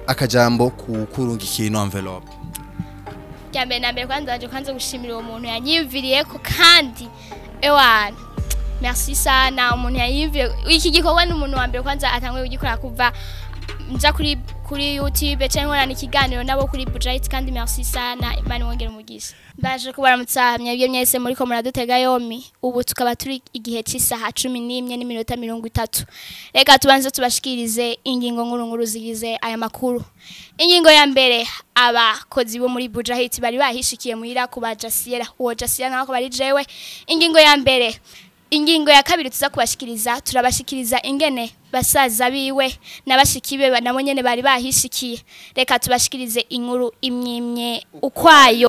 Akajambo kukurungikiye ino envelope. Cyambere na mbere kwanza waje kwanza gushimira uwo muntu yanyimviriye ko, kandi ewana merci sana umuntu yanyimviriye iki gikorwa. Ni umuntu wa mbere kwanza atangwe kugikora kuva nja kuri YouTube cyangwa nkorana ikiganiro nabo kuri Buja Hit, kandi merci sana, Imana wongera umugisha. Ndaje kubaramutsa mwebwe mwese muri ko muradutega yomi. Ubu tukaba turi igihe cy'isaha 11:30. Reka tubanze tubashikirize ingingo nkuru nkuru zigize aya makuru. Ingingo ya mbere, abakozi bo muri Buja Hit bari bahishikiye muhira kuba Jasiera, uwo Jasiera nako bari jewe. Ingingo ya mbere. Ingingo ya kabiri tuza kubashikiriza, turabashikiriza ingene basaza biwe n'abashiki be nabo nyene bari bahishikiye. Reka tubashikirize inkuru imwimye ukwayo.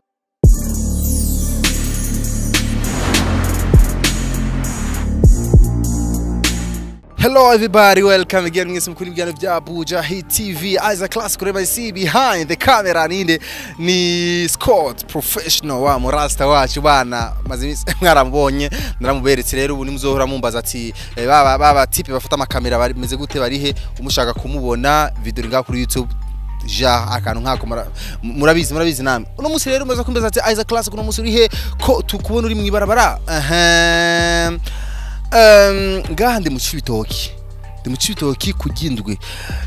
Hello everybody, welcome again mwese mukuri ibiganiro bya Buja Hit TV. Isaac Class kureba see behind the camera ninde? Ni Scott Professional wa murasta wacu bana, maze iminsi mwaramubonye, naramuberetse. Rero ubu nimuzohora mumbaza ati baba type bafata amakamera bari meze gute, barihe? Umushaka kumubona, video iri ngaho kuri YouTube ja akantu nkako murabizi namwe. Uno munsi rero muza kumbaza ati Isaac Class, kuno munsi urihe ko tukubona uri mwibarabara? Ehem. Ngaha ndi mu Cibitoki, ndi mu Cibitoki kugindwe,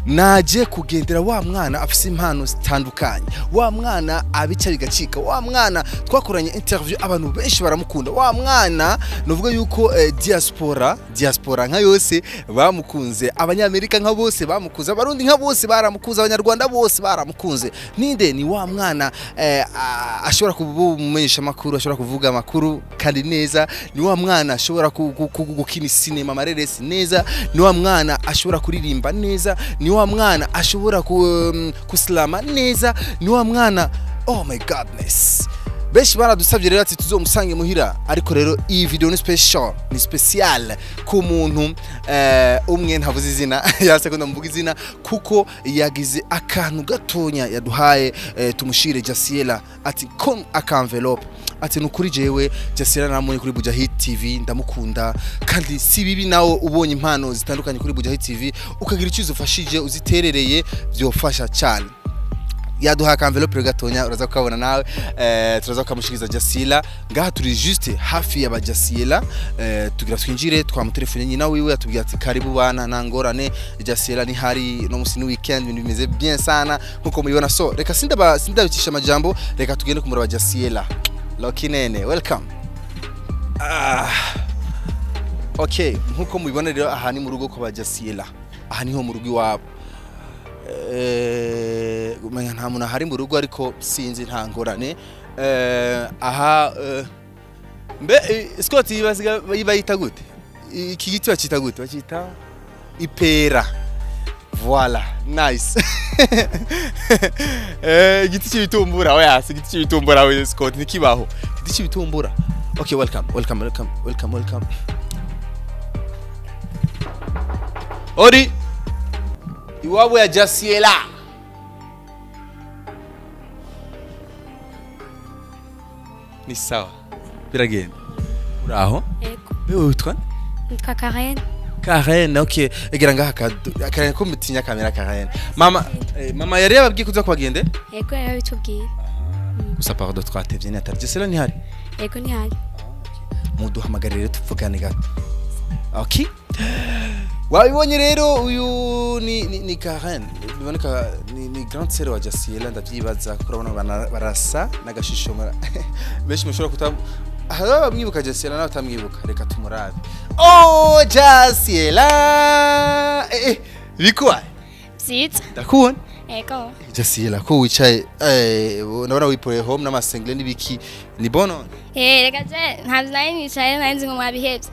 naje kugendera wa mwana afise impano zitandukanye, wa mwana abica bigacika, wa mwana twakoranye interview abantu benshi baramukunda, wa mwana nuvuga yuko diaspora nka yose bamukunze, abanyamerika nka bose bamukunze, abarundi nka bose baramukunze, abanyarwanda bose baramukunze. Ninde? Ni wa mwana ashobora kubumenyesha amakuru, ashobora kuvuga amakuru kandi neza, ni wa mwana ashobora gukina sinema amareresi neza, ni wa mwana ashobora kuririmba neza, ni wa mwana ashobora kuslama neza, ni wa mwana, oh my goodness. Benshi baradusabye rero ati tuzomusange muhira, ariko rero iyi video ni special, ni special ku muntu umwe ntavuze izina, yase ko ndamuvuga izina kuko yagize akantu gatonya yaduhaye tumushire Jasiela, ati kom aka envelope, ati nukuri jewe Jasiela namubonye kuri Buja Hit TV ndamukunda, kandi si bibi nawe ubonye impano zitandukanye kuri Buja Hit TV ukagira icyo uzufashije uziterereye, byofasha cyane. Yaduha ka envelope gatonya, uraza kukabona nawe, turaza kukamushikiriza Jasiela. Ngaha turi juste hafi ya ba Jasiela, tugira twinjire. Twamutelefone nyina wiwe atubwira ati karibu bana, nta ngorane, Jasiela ni hari no musi ni weekend, ibintu bimeze bien sana nkuko mubibona. So reka sindabicisha amajambo, reka tugende kumuraba Jasiela. Lucky Nene, welcome. Okay, nkuko mubibona rero aha ni mu rugo kwa ba Jasiela, aha niho mu rugo iwabo. Umenya nta muntu ahari mu rugo, ariko sinzi, nta ngorane. Aha mbe Scott basiga bayita gute iki giti? Bacita gute? Bacita ipera. Voilà, nice. Igiti cy'ibitumbura, oya si igiti cy'ibitumbura we Scott, ntikibaho igiti cy'ibitumbura. Okay, welcome, welcome, welcome, welcome, welcome. Ori iwabo ya Jasiela. Ni sawa, biragenda, uraho? Ego. Wewe witwa? Nitwa Karen. Karen, okay. Egira ngaha Karen, ko mutinya kamera Karen. Mama, mama yari yababwiye kuza kubagende? Ego, yarabitubwiye. Gusa pardon, twatevye ni atari Jasiela ntihari? Ego, ntihari. Muduhamagarire tuvugane gato. Okay, wabibonye rero uyu ni Karen, biboneka ni grande sœur wa Jasiela, ndavyibaza kuko urabona barasa n'agashisho. Benshi mushobora kuta hari abamwibuka Jasiela n'abatamwibuka. Reka tumurabe. Oh Jasiela, bikuwa Vyiza. Ndakubona. Ego. Jasiela, ko wicaye, ndabona wiporeye home n'amasengle n'ibiki, ni bono? Reka je ntabwo nari nicaye, nari nzi ngo mwabihevye.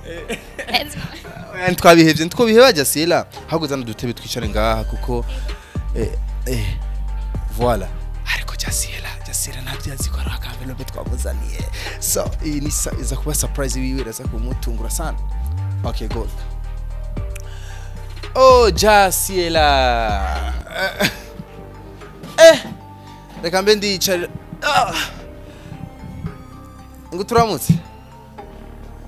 Twabihevye, ntitwobiheba Jasiela, ahubwo zana udutebe twicare ngaha kuko voilà. Ariko Jasiela ntabyo azi ko ari akamvelope twamuzaniye, so iyi ni iza kuba surprise wiwe, iraza kumutungura sana. Okay, good. Oh Jasiela, reka mbe ndiyicarira. Ngo turamutse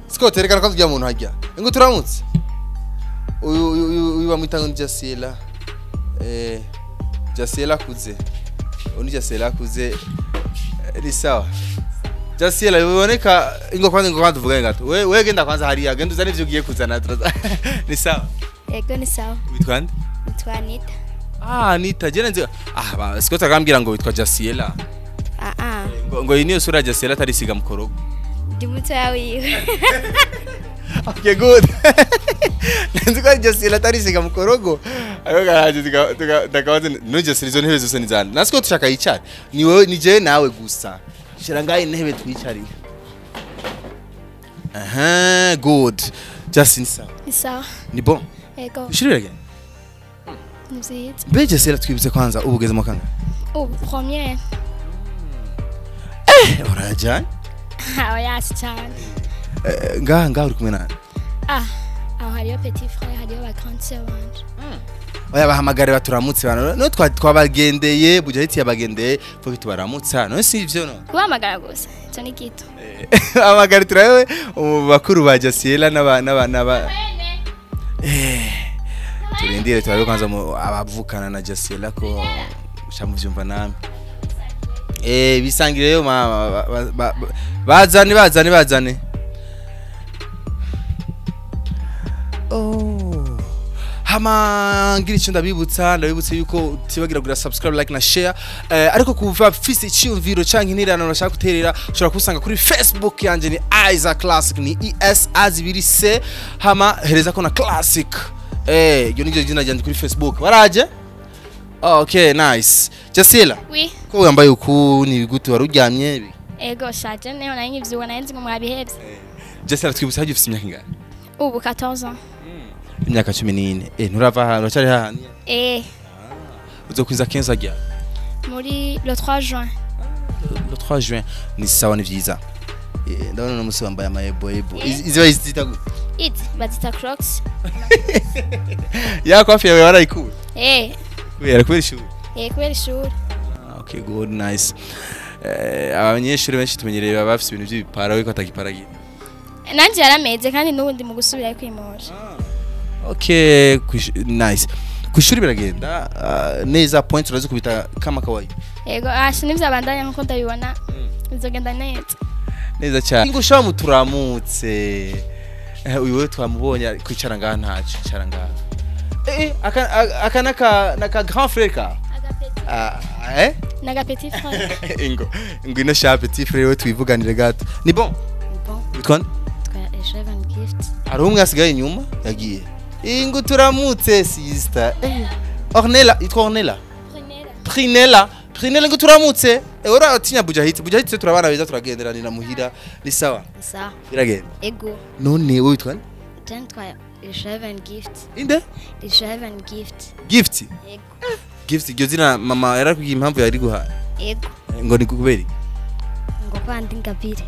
Scott, reka ko tujya muntu hajya ngo turamutse. Uyu bamwita ngo ni Jasiela. Jasiela kuze. Oni Jasiela kuze. Ni sawa. Jasiela biboneka ingo kwanza tuvuge gato. We genda kwanza hariya genda uzane ivyo ugiye kuzana. Ni sawa. Ego ni sawa. Witwa nde? Nitwa Anita. Ah, Anita je nzi ah Scott akambwira ngo witwa Jasiela. Ah ah. Ngo iyi niyo sura ya Jasiela atarisiga mukorogo. Ndi mutoya wiwe. Okay, good. Nzi ko Jasiela atarisiga mukorogo. Ayo garaje ndakabaza no Jasiela izo ntebe zose ni zande. Na Scott ushaka yicara. Ni wewe ni je nawe gusa. Shira ngaye intebe twicarire. Aha, good. Justin sawa. Ni sawa. Ni bon. Ego. Ushirira gani? Ni vyiza. Mbe Jasiela twibutse kwanza ubu ugeze mu kangahe? Ubu première. Urajyanye? Oya si cyane. Ngaha uri kumwe nande? Ah, aho hariyo petit frère, hariyo ba grande sœur wanje. Oya bahamagare baturamutse bana. No twabagendeye, Bujahiti yabagendeye, foki tubaramutsa. No si ivyo no. Kubahamagara gusa, ico ni gito. Hamagare turawe bakuru ba Jasiela n'aba turindire turabe kwanza abavukana na Jasiela ko muvyumva namwe. Bisangireyo mama bazane. Oh. Hama ngira icyo ndabibutsa yuko utibagira kugira subscribe, like na share. Ariko kuva fise icyumviro canke intererano nashaka guterera ushobora kusanga kuri Facebook yanje ni Isaac Classic, ni ES A2 C hama hereza ko na Classic. Iyo niryo zina ryanje kuri Facebook. Baraje? Okay, nice. Jasiela. Oui. Ko wambaye uku ni bigute waruryamye? Ego shaje neho nari nkivyuka nari nzi ngo mwabihevye. Jasiela twibutsa haje ufise imyaka ingahe? Ubu 14 ans. Imyaka 14. Nturava hano uracari hahandi? Uzokwiza 15 ajya? Muri le 3 juin. Le 3 juin ni sawa ni vyiza. Ndabona no musi wambaye amayebo ebo. Izi bayizita gute? Izi bazita Crocs. Ya kofi yawe warayikura? Kubera ishuri. Kubera ishuri. Okay, good, nice. Abanyeshuri benshi tumenyereye baba bafise ibintu by'ibipara wiko atakiparagira. Nanje yarameze kandi n'ubundi mu gusubira kwimosha. Okay, nice. Kwishuri biragenda neza, points urazi kubita kama kawaida. Yego, asha nivyo nkuko ndabibona. Bizogenda neza. Neza cyane. Ngo usha muturamutse. Uyu we twamubonye kwicara ngaha ntaco, kwicara ngaha. Aka naka grand frère ka. Naga petit frère. Ingo ino sha petit frère we twivuganire gato. Ni bon? Bon. Witwa nde? Twa Gift. Hari umwe asigaye inyuma yagiye. Ingo turamutse sister. Ornella, itwa Ornella. Prinella. Prinella ngo turamutse. Ora atinya Bujahiti. Bujahiti turabana beza turagenderanira muhira. Ni sawa? Ni sawa. Biragenda. Ego. None wowe witwa nde? Twa Heaven Gift. Inde? Heaven Gift. Gift? Ego. Gift iryo zina mama yarakubwiye impamvu yari guhaye? Ego. Ngo ni kubera iki? Ngo kwandi ngabire.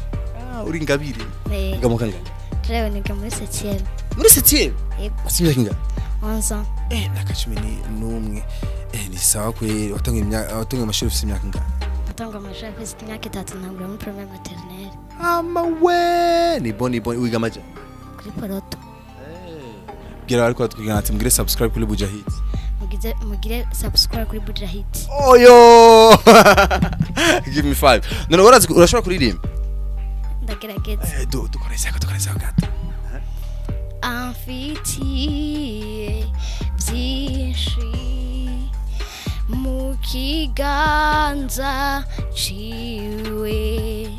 Ah, uri ngabire. Ngamuka ngana. Jewe niga muri 7e. Muri 7e? Ego. Ufite imyaka ingahe? 11 ans. Imyaka 11. Ni sawa kweli. Watangiye amashuri ufite imyaka ingahe? Natangwa amashuri mfite imyaka 3 ntangura muri première maternelle. Ama we, ni bon wiga amaja? Kuri Poroto. Bwira ariko twigana ati mugire subscribe kuri Bujahit. Mugire subscribe kuri Bujahit. Oyo! Give me 5. None urashobora kuririmba? Ndagerageza. Dukoresha gato. Amfitiye byinshi mu kiganza ciwe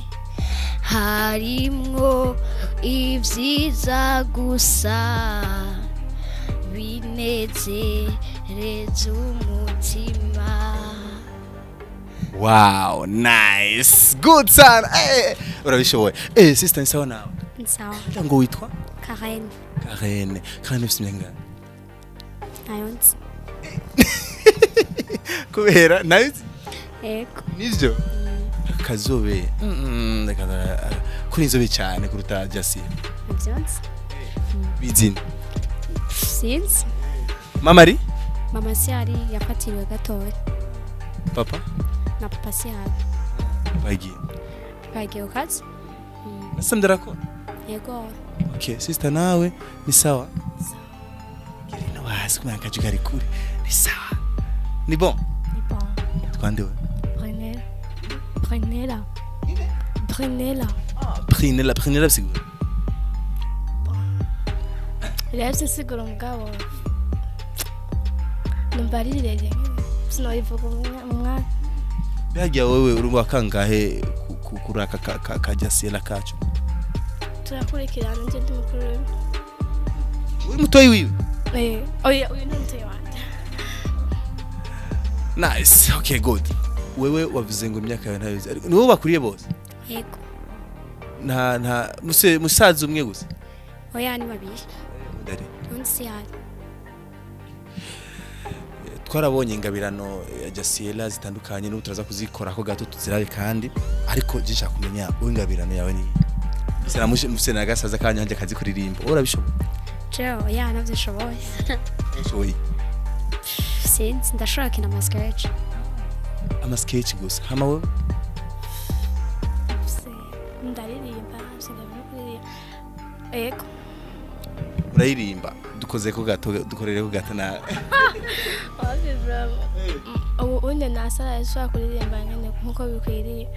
harimwo ibyiza gusa binezereza umutima. Wow, nice. Good son. Urabishoboye. Sister ni sawa nawe? Ni sawa. Ngo witwa? Karen. Karen. Karen ufite imyaka ingahe? Ntayo nzi. Kubera nayo nzi? Yego. Nivyo? Kazobe. Kuri inzobe cyane kuruta Jasiel. Nivyo nzi. Bizina. Sinzi. Mama ari? Mama si ari yafatiriwe gatoya. Papa? Na papa si hari. Bagiye. Bagiye ku kazi. Nasamye arakora? Yego. Okay, sister nawe ni sawa? Sawa. Kirino hasi kumenya akaju kari kure. Ni sawa. Ni bon? Ni Witwa nde we? Brunella. Brunella. Brunella. Prinella, Prinella bisigura. Irafise insiguro mugabo numva ari rirerire nyene, sinoyivuga umwanya. Mbega wewe uri wa kangahe kuri aka ka Jasiela kacu? Turakurikirana, nje ndi mukuru wiwe. Uri mutoyi wiwe? Eh, oya, uyu ni mutoyi wanje. Nice. Okay, good. Wewe wavuze ngo imyaka yawe ntayo uzi. Ariko ni wowe bakuriye bose? Yego. Nta musaza umwe gusa? Oya, ni babiri. Ndari. Undi si hari. Twarabonye ingabirano ya Jasiela zitandukanye, n'ubu turaza kuzikorako gato tuzirabe kandi, ariko je nshaka kumenya wowe ingabirano yawe ni sera muse na gasaza kanyanje kazi kuririmba. Wowe urabishoboye? Jewe oya, navyo nshoboye. Ushoboye? Sinzi, ndashobora gukina ama sketch. Ama sketch gusa. Hama wewe? Ndaririmba, mfise ingabire yo kuririmba. Yego. Uraririmba? Dukoze ko gato, dukorere ko gato na. Wapi bro. Ubu unye nasara yashobora kuririmba nyene nkuko bikwiriye.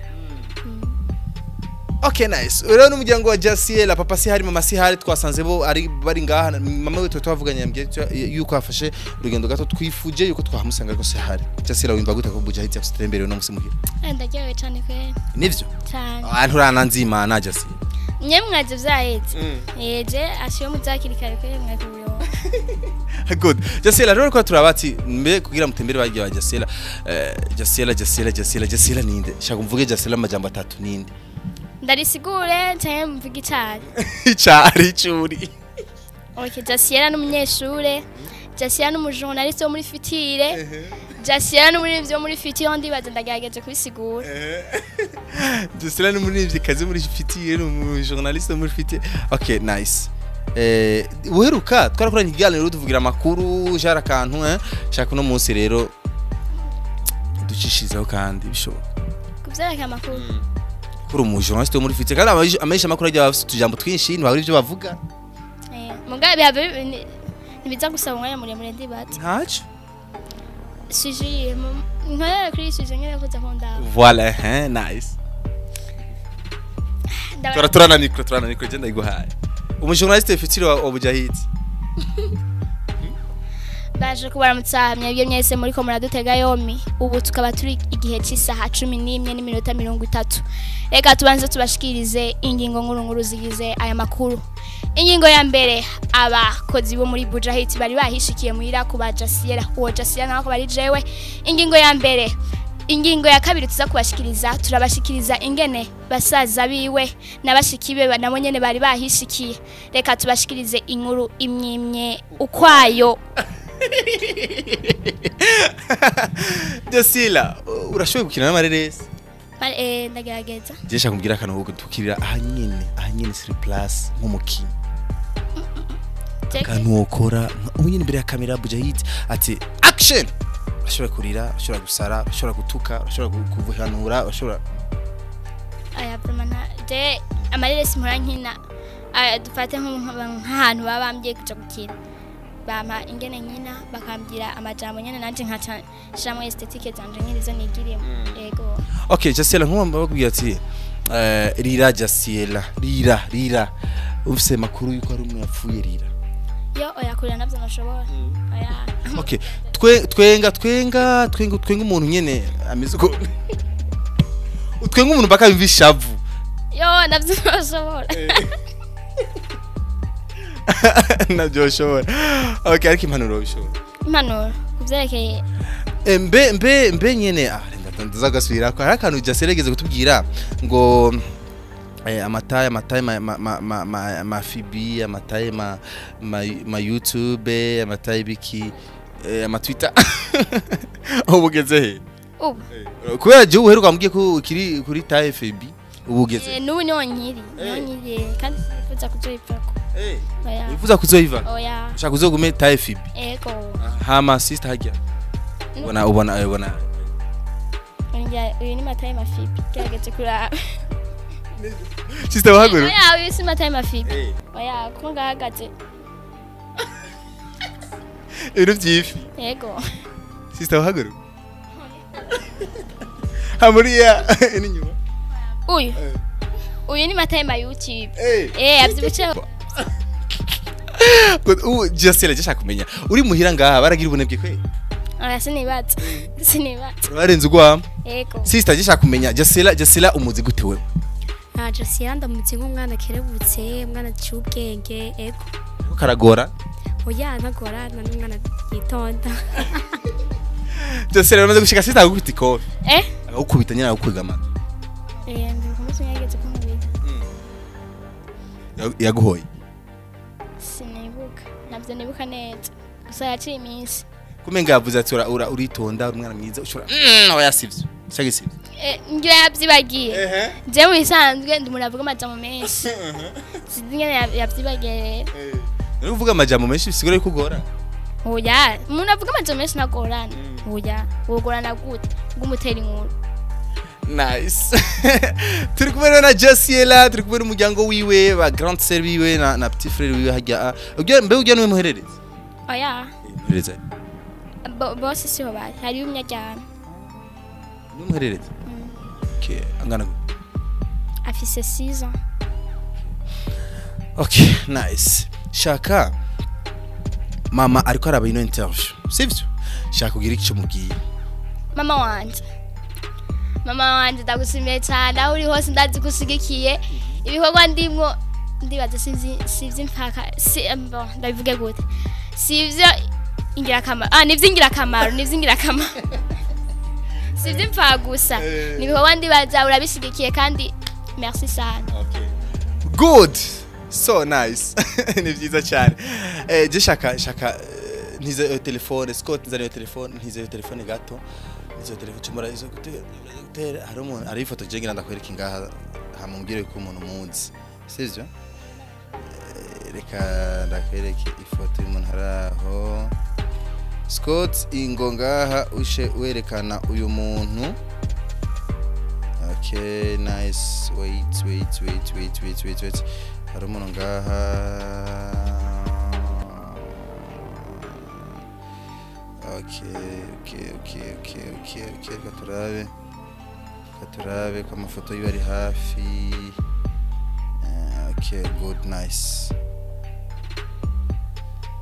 Okay, nice. Rero n'umuryango wa Jasiela, papa si hari, mama si hari, twasanze bo ari bari ngaha. Mama we twavuganye yambwiye yuko afashe urugendo gato, twifuje yuko twahamusanga ariko si hari. Jasiela, wimva gute ko Buja Hit yakutembereye uno musi muhira? Ndaryohewe cane kweri. Nivyo? Cane. Ah, nturananzimana Jasiela. Nye mwaje vyaheze. Eje ashiyo muzakiri kare kweri mwakubiyo. Good. Jasiela, rero ko turabati mbe kugira mutembere bagiye ba Jasiela. Jasiela, Jasiela, Jasiela, Jasiela ninde? Shaka mvuge Jasiela amajambo atatu ninde? Ndarisigure canke mvuge icari? Icari curi. Okay, Jasiela n'umunyeshure, Jasiela n'umujournaliste wo muri Future, Jasiela n'umuririmbyi wo muri Future, ndibaza ndagerageje kubisigura. Jasiela n'umuririmbyi kazi muri Future, n'umujournaliste wo muri Future. Okay, nice. Uheruka twarakoranye ikiganiro tuvugira amakuru jara akantu shaka uno munsi rero ducishirizaho kandi bishoboka. Kuvyerekeye amakuru. Kuri umujournaliste wo muri Future kandi amenyesha amakuru agira bafite utujambo twinshi ntibabura ivyo bavuga. Mugabe bihave ntibiza gusaba umwanya muremure ndibaza. Ntaco. Sujet nkorera kuri sujet nyene kuza kundaba. Voilà, hein, nice. Turana micro, turana micro je ndayiguhaye. Umujournaliste Future wa Buja Hit. Baje kubaramutsa mwebwe mwese muri ko muradutega yomi. Ubu tukaba turi igihe cy'isaha 11:30. Reka tubanze tubashikirize ingingo nkuru nkuru zigize aya makuru. Ingingo ya mbere, abakozi bo muri Buja Hit bari bahishikiye muhira ku ba Jasiela. Uwo Jasiela naho bari jewe. Ingingo ya mbere. Ingingo ya kabiri tuza kubashikiriza, turabashikiriza ingene basaza biwe nabashiki be nabo nyene bari bahishikiye. Reka tubashikirize inkuru imwimye ukwayo. Jasiela, urashoboye gukina n'amareresi? Ndagerageza. Je shaka kumbwira akantu ko tukirira ahanyene sur place nk'umukinyi. Akantu wokora ubu nyene imbere ya kamera Buja Hit ati action. Urashobora kurira, urashobora gusara, urashobora gutuka, urashobora kuvuhanura, urashobora. Aya vraiment je amareresi mpora nkina, dufate nk'ahantu baba bambwiye kuja gukina. Bampa ingene nkina bakambwira amajambo nyene nanje nkaca nshiramwo esthétique zanje nkirizo nigirimo. Yego. Okay, Jasiela nkumva bakubwira ati rira Jasiela, rira, rira. Ufise makuru yuko ari umuntu yapfuye, rira. Yo oya, kurira navyo nashobora. Oya. Okay, twenga twenga twenga twenga umuntu nyene ameze uko. Utwenga umuntu baka yumva ishavu. Yo navyo nashobora. Navyo ushobora. Okay, ariko impanuro ushobora. Impanuro kuvyerekeye mbe mbe mbe nyene ndaza gasubira ko hari akantu Jasiela yigeze kutubwira ngo amataye amataye ma ma ma ma ma Fibi, amataye ma ma ma YouTube, amataye biki, ama Twitter. Ubu ugeze he? Ubu. Kubera je uheruka mbwiye ko ukiri kuri taye Fibi, ubu ugeze. N'ubu niho nkiri, niho nkiri kandi sinifuza kuzoyivako. Oya. Wifuza kuzoyiva? Oya. Ushaka kuzogume taye Fibi? Ego. Hama sister hajya. Ubona ubona ubona. Uyu ni mataye mafibi, gerageze kuraba. Sister wahaguru? Oya, uyu si mataye mafibi. Oya, ko ngahagaze. Ibintu by'ifi. Yego. Sister wahaguru? Hamuriya ni nyuma. Uyu. Uyu ni Mataye YouTube. Avyibuce. Ubu Jasiela je shaka kumenya. Uri muhira ngaha baragira ubunebwe kwe? Oya sinibaza. Sinibaza. Urarenze ugwamo. Yego. Sister je shaka kumenya Jasiela umuzi gute wewe? Jasiela ndamutse nk'umwana kerebutse, umwana aciye ubwenge, ego. Karagora? Oya ntagora, n'umwana yitonda. Jasiela uramaze gushika sister agukubita ikofi. Agukubita nyine agukwega amata. Ndibuka umunsi umwe yageze kunkubita. Yaguhoye? Sinibuka. Navyo nibuka neza. Gusa yaciye iminsi. Kumenga yavuze ati uritonda uri umwana mwiza ushobora oya sivyo. Shaka sivyo. Ngira yavyibagiye. Je mu bisanzwe ndi umuntu avuga amajambo menshi. Sinzi ingene yavyibagiye rero. Nuri kuvuga amajambo menshi bisigura yuko ugora. Oya, umuntu avuga amajambo menshi ntagorana. Oya, wogorana gute? Ngumutera inkuru. Nice. Turi kumwe na Jasiela, turi kumwe n'umuryango wiwe, ba grand sœur wiwe na petit frère wiwe hajya. Ujya mbe ujya niwe muherereza? Oya. Muherereza. Bose siho bari, hari umnyajyana. Niwe muherereza? Okay, angana gute? Afise 6 ans. Okay, nice. Shaka mama ariko araba ino interview. Sivyo? Shaka kugira icyo mubwiye. Mama wanje. Mama wanje ndagushimiye cyane aho uri hose ndazi gusigikiye ibikorwa ndimwo ndibaza sinzi sivyo impaka si bon ndabivuge gute sivyo ingirakamaro nivyo ingirakamaro sivyo impaka gusa nibikorwa ndibaza urabishigikiye kandi merci sana. Okay, good, so nice. Ni byiza cyane. Je shaka ntize telefone Scott nzaniye telefone ntize telefone gato. Izo telefone cumura izo gutera hari umuntu ari ifoto je ngira ndakwereka ingaha hamumbwire ko umuntu muzi sivyo. Reka ndakwereke ifoto y'umuntu haraho Scott ingo ngaha ushe werekana uyu muntu. Okay, nice. Wait. Hari umuntu ngaha. Okay, katurabe ko amafoto yiwe ari hafi. Okay, good, nice.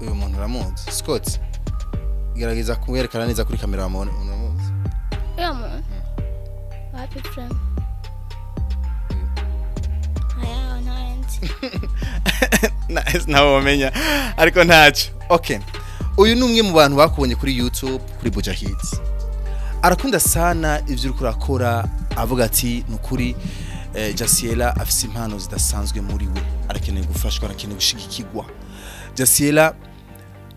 Uyu muntu uramuzi Scott? Gerageza kumwerekana neza kuri kamera wamubone. Uramuzi? Uyu muntu? Wapi frame? Aya, ntayenzi. Nice, nawe wamenya ariko ntacyo. Okay. Uyu ni umwe mu bantu bakubonye kuri YouTube kuri Buja Hits. Arakunda sana ivyo uriko urakora, avuga ati nukuri Jasiela afise impano zidasanzwe muri we, arakeneye gufashwa, arakeneye gushigikirwa. Jasiela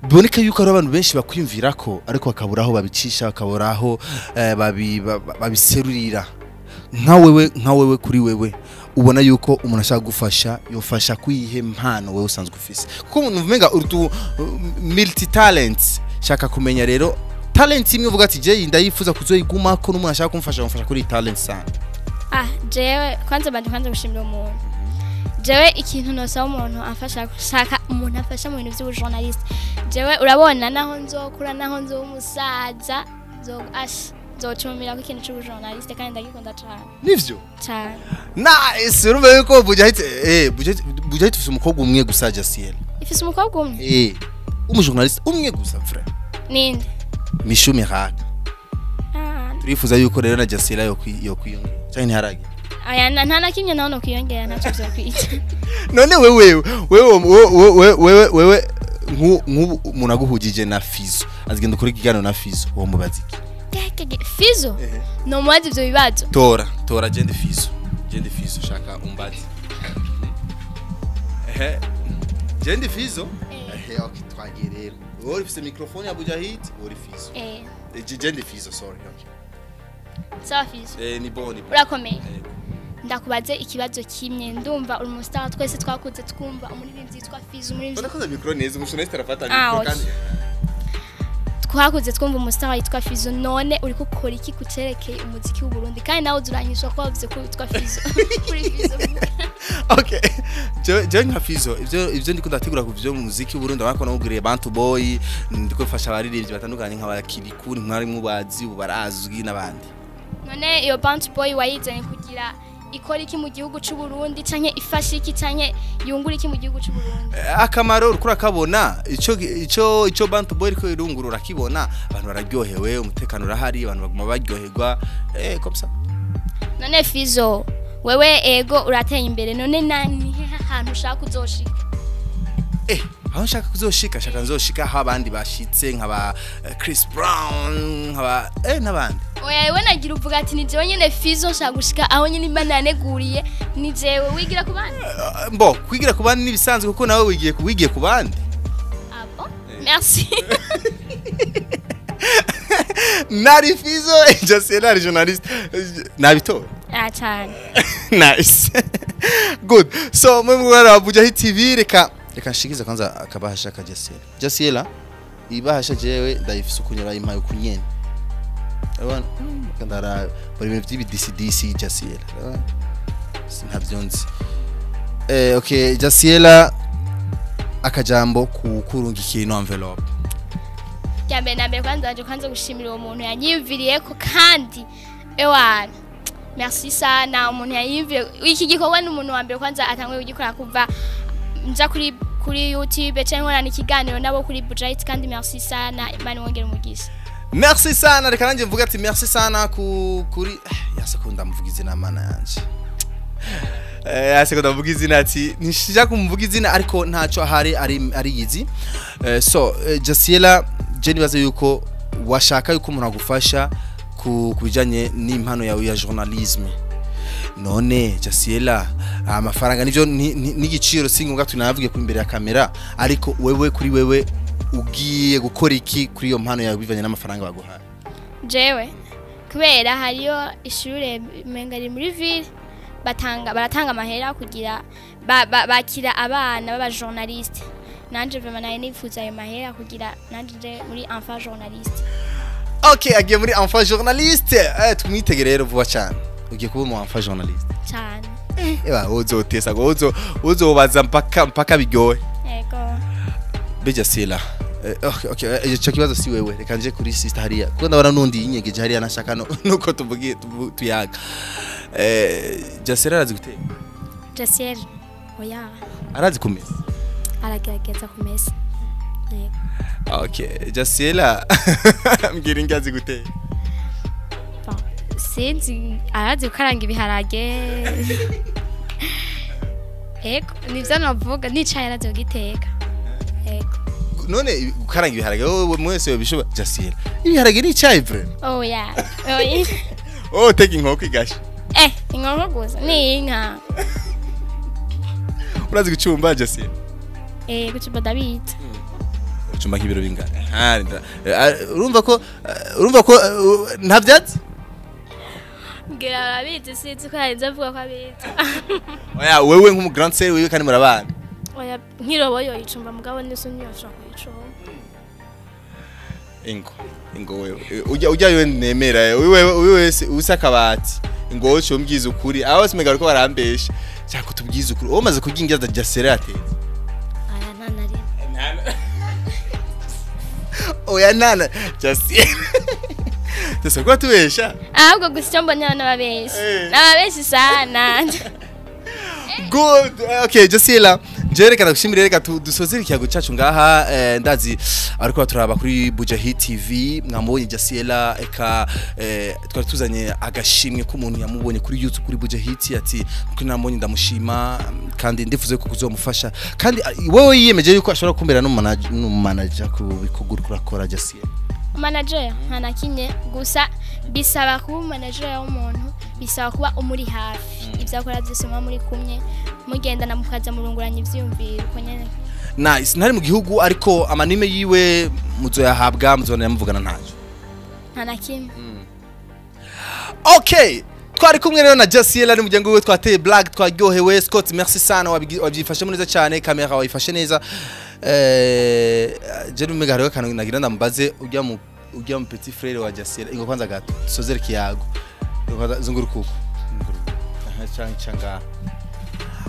biboneka yuko ari abantu benshi bakwiyumvira ko ariko bakabura aho babicisha, bakabura aho babiserurira. Nka wewe kuri wewe ubona yuko umuntu ashaka gufasha yofasha kwihe mpano wewe usanzwe ufise, kuko umuntu umenga urutu multi talents. Shaka kumenya rero talent imwe uvuga ati je ndayifuza kuzoyiguma ko n'umuntu ashaka kumfasha kumfasha kuri talent sana. Jewe kwanza bandi kwanza gushimira umuntu. Jewe ikintu nosaba umuntu afasha shaka umuntu afasha mu bintu by'ubujournalist. Jewe urabona naho nzokura naho nzo umusaza nzocumira ko ikintu cy'ubujournalist kandi ndagikunda cyane. Nivyo? Cyane. Nice, urumva yuko Buja Hits Buja Hits ifise umukobwa umwe gusa Jasiela. Ifise umukobwa umwe? Umujournalist umwe gusa frère. Ninde? Mishu Miracle. Turifuza yuko rero na Jasiela yo kwiyongera. Cyane ntiharage. Aya nta na kimwe naho no kwiyongera ntacyo byo. None wewe nk'ubu umuntu aguhugije na Fizo azigenda ukora ikiganiro na Fizo uwo mubaza iki? Fizo? No mubaza ivyo bibazo. Tora jende Fizo. Jende Fizo shaka umbaze. Jende Fizo? Okay, twagiye rero. Wowe ufise microphone ya Buja Hit, uri Fizo. Jende Fizo, sorry. Okay. Sawa Fizo. Ni bon. Urakomeye. Ndakubaze ikibazo kimwe ndumva uri umustar twese twakuze twumva umuririmbyi yitwa Fizo umuririmbyi. Ndakoze micro neza umushoneste arafata micro kandi. Twakuze twumva umustar yitwa Fizo none uri gukora iki kucerekeye umuziki w'u Burundi kandi nawe uzuranyisha ko wavuze ko witwa Fizo. Kuri Fizo. Okay. Je nka Fizo ivyo ndiko ndategura ku byo muziki w'u Burundi abako namubwiriye Bantu Boy ndiko mfasha abaririmbyi batandukanye nka bakirikuri mwari mubazi ubarazwi nabandi. None iyo Bounty Boy wayizanye kugira ikora iki mu gihugu c'u Burundi, canke ifashe iki, canke yungura iki mu gihugu c'u Burundi? Akamaro uriko urakabona, ico Bantu Boy iriko irungurura urakibona, abantu bararyohewe, umutekano urahari, abantu baguma baryoherwa, comme ça. None Fizo, wewe ego urateye imbere, none nani hantu ushaka kuzoshika? Aho nshaka kuzoshika, shaka nzoshika aho abandi bashitse, nkaba Chris Brown, nkaba n'abandi. Oya, wewe nagira uvuga ati ni jewe nyene Fizo nshaka gushika aho nyene Imana yaneguriye, ni jewe wigira ku bandi. Mbo kwigira ku bandi nibisanzwe, kuko nawe wigiye ku bandi. Ah bon? Merci. Nari Fizo, Jasiela ari journaliste. Nabito. Ah cyane. Nice. Good. So mwe mwana Buja Hit TV, reka nshikize kwanza akabahasha ka Jasiela. Jasiela ibahasha jewe ndayifise ukunyura impaye ukunyene. Urabona? Kandara bari ibintu by'ibi DCDC Jasiela. Urabona? Ntavyonzi. Okay, Jasiela akajambo kukurungikiye ino envelope. Cyambere na mbere kwanza waje kwanza gushimira uwo muntu yanyiyumviriye ko, kandi ewana merci sana umuntu yayimviriye iki gikorwa. Ni umuntu wa mbere kwanza atanguye kugikora kuva nja kuri YouTube cyangwa nkorana ikiganiro nabo kuri Buja Hit, kandi merci sana, Imana wongere umugisha. Merci sana, reka nanjye mvuga ati merci sana kuri yasekunda mvuga izina mana yanje. Yasekunda mvuga izina ati nishija kumvuga izina, ariko ntaco ahari ari yizi. So Jasiela, je nibaze yuko washaka yuko umuntu agufasha ku bijanye n'impano yawe ya journalisme. None Jasiela, amafaranga nivyo n'igiciro singombwa tunavuge ku imbere ya kamera, ariko wewe kuri wewe ugiye gukora iki kuri iyo mpano yawe bivanye n'amafaranga baguhaye? Jewe kubera hariyo ishure menga ari muri ville, baratanga amahera kugira bakira abana baba journaliste. Nanje vraiment nayo nifuza ayo mahera kugira nanje nje muri enfant journaliste. Okay, agiye muri enfant journaliste. Tumwitegere rero vuba cyane. Ugiye kuba umu enfant journaliste cyane. Eba uzotesa ngo uzobaza mpaka biryohe. Yego. Jasiela. Okay, ico kibazo si wewe, reka nje kuri sister hariya, kuko ndabona nundi yinyegeje hariya nashaka nuko tuvugiye tuyaga. Jasiela arazi guteka? Jasiela oya. Arazi kumesa? Aragerageza kumesa. Yego. Okay, Jasiela mbwira ingazi azi guteka. Sinzi, arazi gukaranga ibiharage. Ego, nivyo navuga, nicaye arazi kugiteka. Ego. None gukaranga ibiharage wowe mwese yobishobora Jasiela? Ibiharage ni icayi vraiment? Oh yeah. Oh, teka inkoko igasha. Inkoko gusa ni inka. Urazi gucumba Jasiela? Gucumba ndabizi. Gucumba nk'ibiro bingana? Urumva ko nta vyatsi? Ngira arabizi, sinzi ko yarinze avuga ko abizi. Oya, wewe nk'umu grand sœur wewe kandi murabana. Oya, nkirobo yoyicumba mugabo niso ntiyashobora kuyicumba. Ingo wewe ujya wewe nemera wewe wese usakabati. Ingo wowe umbwiza ukuri, aho simega ariko barambesha. Cyako tubwiza ukuri. Wowe umaze kurya indya za Jasiela atetse? Aya nta na rimwe. Oya nana Jasiela. Sasa kwa tubesha? Ahubwo gusa icyo mbona n'ababeshi. N'ababeshi sana. Good. Okay, Jasiela, je reka ndagushimire, reka dusozere ikiyago cyacu ngaha. Ndazi ariko turaba kuri Buja Hit TV, mwamubonye Jasiela, eka twari tuzanye agashimwe k'umuntu yamubonye kuri YouTube kuri Buja Hit, ati kuri namubonye ndamushima kandi ndifuze ko kuzomufasha, kandi wewe yiyemeje yuko ashobora kumbera n'umanager ku bikorwa kurakora Jasiela. Manager ntanakinye gusa bisaba kuba manager w'umuntu, bisaba kuba umuri hafi, ibyo akora byose muba muri kumwe, mugendana mukaza murunguranya ivyiyumviro uko nyene. Nice. Ntari mu gihugu ariko amanime yiwe muzoyahabwa, muzobona muvugana ntaco. Ntanakimwe. Okay, twari kumwe rero na Jasiela n'umuryango wiwe, twateye blague, twaryohewe. Scott, merci sana, wabyifashemo neza cyane, kamera wayifashe neza. Je numega hariho akantu nagira ndambaze ujya mu petit frère wa Jasiela. Ingo kwanza gato dusozere kiyago. Ingo zunguruka uko. Aha cyangwa.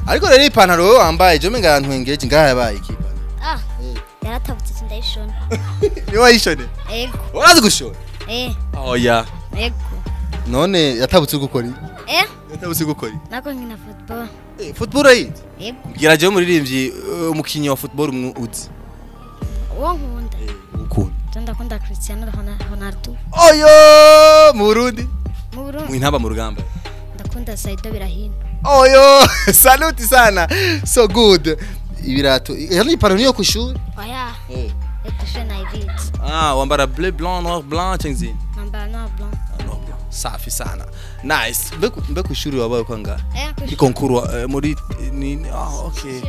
Ariko rero ipantaro wowe wambaye je menga ntwengeje ngaha yabaye iki ipantaro? Ah, yaratabutse ndayishona. Ni wayishone? Ego. Urazi gushona? Eh. Oya. Ego. None yatabutse gukora iki? Yatabutse gukora iki? Nako nkina football. Football ayizi? Yego. Mbwira jewe umuririmbyi umukinyi wa football umwe uzi. Uwo nkunda. Ukunda. Ndakunda Cristiano Ronaldo. Oyo mu Burundi. Mu Burundi. Mu intamba mu rugamba. Ndakunda Saido Birahino. Oyo saluti sana. So good. Ibirato. Yani ipantaro niyo kushuri? Oya. Yo naibitse. Wambara bleu blanc noir blanc cyangwa Nambara noir blanc. Noir blanc. Safi sana. Nice. Mbe kushuri wabaye kwanga? Kushuri. Concours muri ni okay.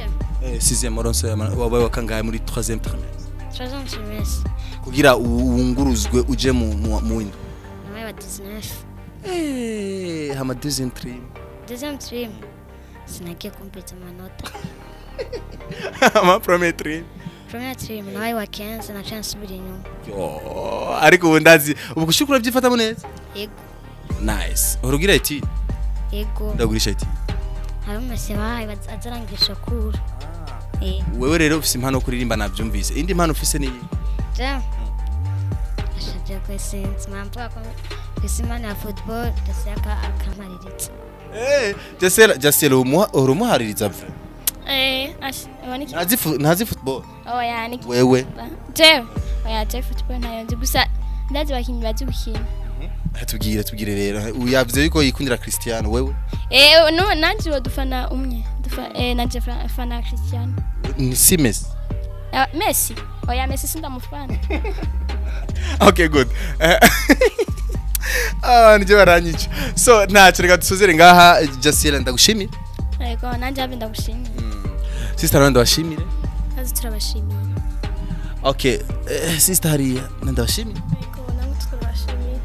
6e oronse wabaye wakangaye muri 3e trimestre. 3e trimestre. Kugira uwunguruzwe uje mu windo. Nabaye wa 19. Hama 2e trim. 2e trim. Sinagiye kompeta amanota. Ama premier trim. Premier trim nabaye wa 15 na chance subira inyuma. Yo, ariko ubu ndazi ubu kushukura byifatamo neza. Yego. Nice. Urugira iti? Yego. Ndagurisha iti. Hari umese bahaye azarangisha kuru. Wewe rero ufise impano kuririmba navyumvise. Indi impano ufise ni iyi? Je. Ashaje kwesinzi mamvuga ko ufise impano ya football ndashaka akamariritsa. Jasela urumuhaririza vre. Waniki. Ntazi football. Oya niki. Wewe. Je. Oya je football ntayo nzi gusa ndazi bakinyi bazi gukina. Tubwire rero uyavuze yuko yikundira Cristiano wewe. No nanje wadufana umwe. Dufa nanje fana Cristiano. Ni si Messi. Messi. Oya Messi sindamufana. Okay good. Nije baranyica. So ntacyo reka dusozere ngaha. Jasiela ndagushimira. Yego nanje abe ndagushimira. Sister nawe ndabashimire. Kazi turabashimiye. Okay, sister hariya ndabashimira. Yego namwe turabashimiye.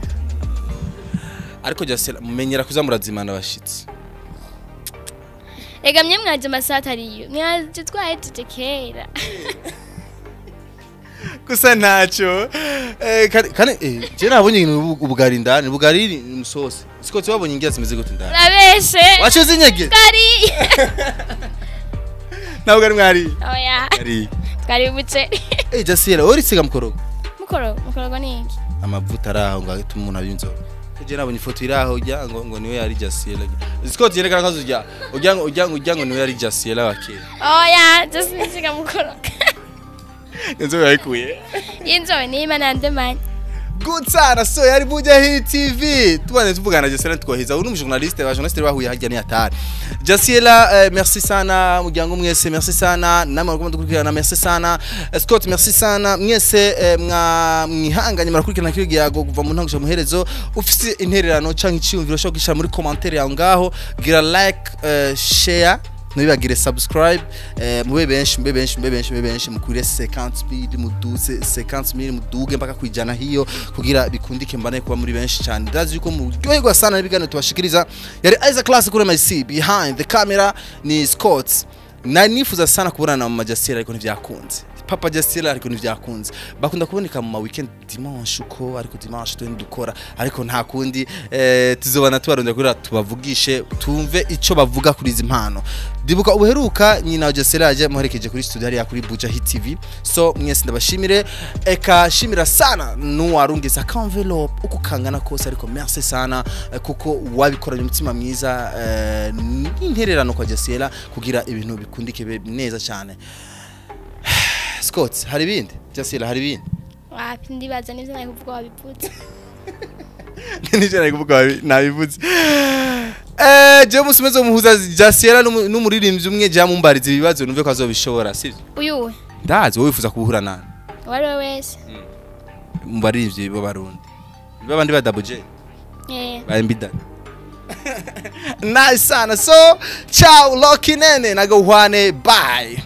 Ariko Jasiela mumenyera kuza murazimana abashitsi. Ega mwe mwaje amasaha atariyo. Mwaje twahejeje kera. Gusa ntacyo. Kane je nabonye ubugari ndani, ubugari ni musosi. Siko twabonye ingiya zimeze gute ndani. Urabeshe. Wacuze inyege. Twari. Ntabwo ari mwari. Oya. Ari. Twari umuceri. Jasiela urisiga mukorogo. Mukorogo ni iki? Amavuta araho ngo atuma umuntu abinzoka. Je nabonye ifoto iraho ujya ngo niwe yari Jasiela. Scott yerekana kazo ujya ujya ngo niwe yari Jasiela wa kera. Oya, just nisiga mukorogo. Inzobe yayikuye. Inzobe ni imana ndemanye. Good sana. So yari Buja Hit TV. Tubane tuvugana Jasiela twoheza. Uri umujournaliste, ba journaliste bahuye harya ni atari. Jasiela merci sana muryango mwese, merci sana namwe mugomba dukurikirana, merci sana Scott, merci sana mwese mwihanganye murakurikirana kiri giyago kuva mu ntango muherezo. Ufise intererano canke iciyumviro cyo gishira muri commentaire yawe ngaho, gira like, share, ntibagire subscribe, mube benshi mube benshi mube benshi mube benshi mukure 50000 muduze 50000 muduge mpaka kwijana hiyo kugira bikundike mbane kuba muri benshi cyane. Ndazi yuko muryoherwa sana n'ibiganiro tubashikiriza. Yari Isaac Classic kuri MC, behind the camera ni Scott. Nari nifuza sana kubonana na Mama Jasiela ariko ntivyakunze. Papa Jasiela ariko ntivyakunze. Bakunda kuboneka mu ma weekend dimanche uko ariko dimanche twe ndukora ariko nta kundi tuzobana tubarondera kugira tubavugishe tumve ico bavuga kuri izi mpano. Dibuka ubuheruka nyina wa Jasiela yaje muherekeje kuri studio hariya kuri Buja Hit TV. So mwese ndabashimire, eka shimira sana nuwarungeza ka envelope uko kangana kose ariko merci sana kuko wabikoranye umutima mwiza n'intererano kwa Jasiela kugira ibintu bikundike neza cyane. Scott, hari ibindi? Jasiela hari ibindi? Wapi ndibaza nivyo nari kuvuga wabivutse. Nivyo nari kuvuga nabivutse. Je musumezo muhuza Jasiela n'umuririmbyi umwe je mumbariza ibibazo numve ko azobishobora, sivyo? Uyu we. Ndazi wowe wifuza kubuhura nani? Wari we wese. Mu baririmbyi b'Abarundi. Babandi ba Double J. Ba Mbida. Nice sana. So, ciao Lucky Nene nagahwane, bye.